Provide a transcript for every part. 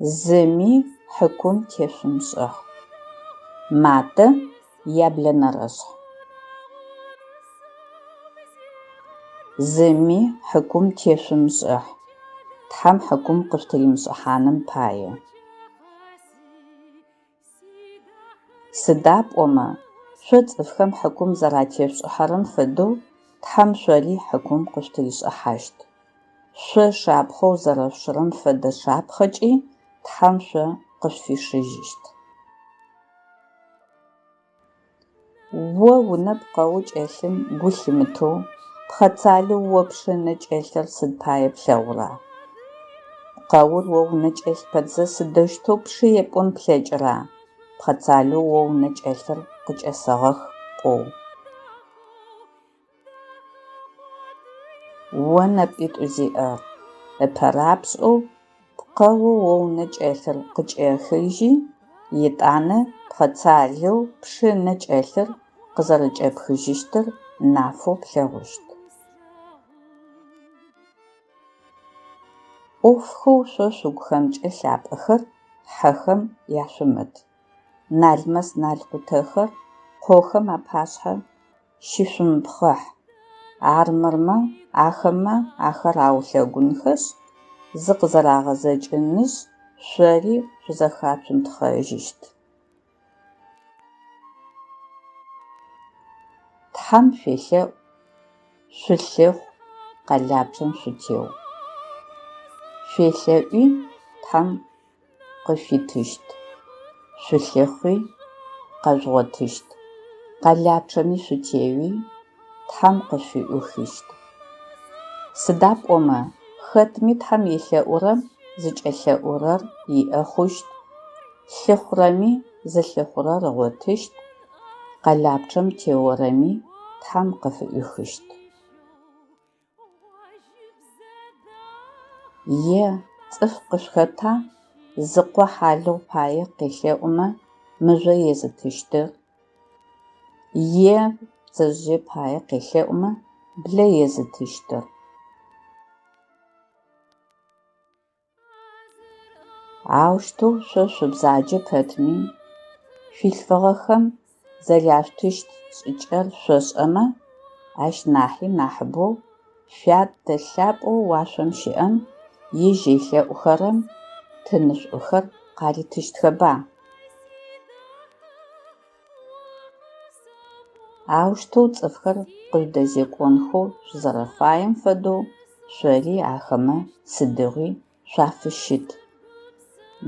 Зыми хьыкум тешъумышӏыхь. Матэ, яблэнэрэшъхь. Зыми хьыкум тешъумышӏыхь, Тхьэм хьыкум къышъутыримышӏыхьаным пае. Сыда пӏомэ, шъо цӏыфхэм хьыкум зэратешъушӏыхьэрэм фэдэу Тхьэм шъори хьыкум къышъутыришӏыхьащт. Шъо шапхъэу зэрэшъушырэм фэдэ шапхъэкӏи Тхьэм шъо къышъуфишыжьыщт. О унэ пкъэу кӏэлъым гу лъымытэу, пхъэцалэу о пшы ынэ кӏэлъыр сыд пае плъэгъура? Пкъэур о унэ кӏэлъ пэтзэ сыдэущтэу пшы епӏон плъэкӏыра, пхъэцалэу о унэ кӏэлъыр къыкӏэсэгъэх пӏоу? О нэпӏитӏу зиӏэр, ыпэрапшӏэу пкъэоу о унэ кӏэлъыр къыкӏэхыжьи, етӏанэ пхъэцалэу пшы ынэ кӏэлъыр къызэрэкӏэпхыжьыщтыр нафэу плъэгъущт. ӏофхэу шъо шъугухэмкӏэ лъапӏэхэр хьэхэм яшъумыт. Налмэс-налкъутэхэр къохэм апашъхьэ щышъумыпхъыхь, армырмэ ахэмэ ахэр аулъэгунхэшъ, зыкъызэрагъэзэкӏынышъ, шъори шъузэхацунтхъэжьыщт. Тхьэм шъуелъэӏу, шъулъыхъу, къэлапчъэм шъутеу. Шъуелъэӏуи, Тхьэм къышъуитыщт, шъулъыхъуи, къэжъугъотыщт, къэлапчъэми шъутеуи, Тхьэм къышъуфыӏуихыщт. Сыда пӏомэ, хэтми Тхьэм елъэӏурэм зыкӏэлъэӏурэр иӏэ хъущт, лъыхъурэми зылъыхъурэр ыгъотыщт, къэлапчъэм теорэми Тхьэм къыфыӏуихыщт. Е цӏыф къышъухэта зыкъо хьалыгъу пае къелъэӏумэ мыжъо езытыщтыр? Е пцэжъые пае къелъэӏумэ блэ езытыщтыр? Аущтэу шъо шъубзаджэ пэтми, шъуилъфыгъэхэм зэряшъутыщт шӏыкӏэр шъошӏэмэ, ащ нахьи нахьыбэу Шъуятэ лъапӏэу уашъом щыӏэм ежь елъэӏухэрэм тынышӏухэр къаритыщтхэба? Аущтэу цӏыфхэр къыжъудэзекӏонхэу шъузэрэфаем фэдэу шъори ахэмэ сыдигъуи шъуафыщыт.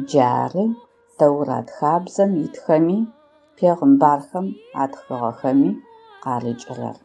Джары Тэурат хабзэм итхэми пегъымбархэм атхыгъэхэми къарыкӏырэр.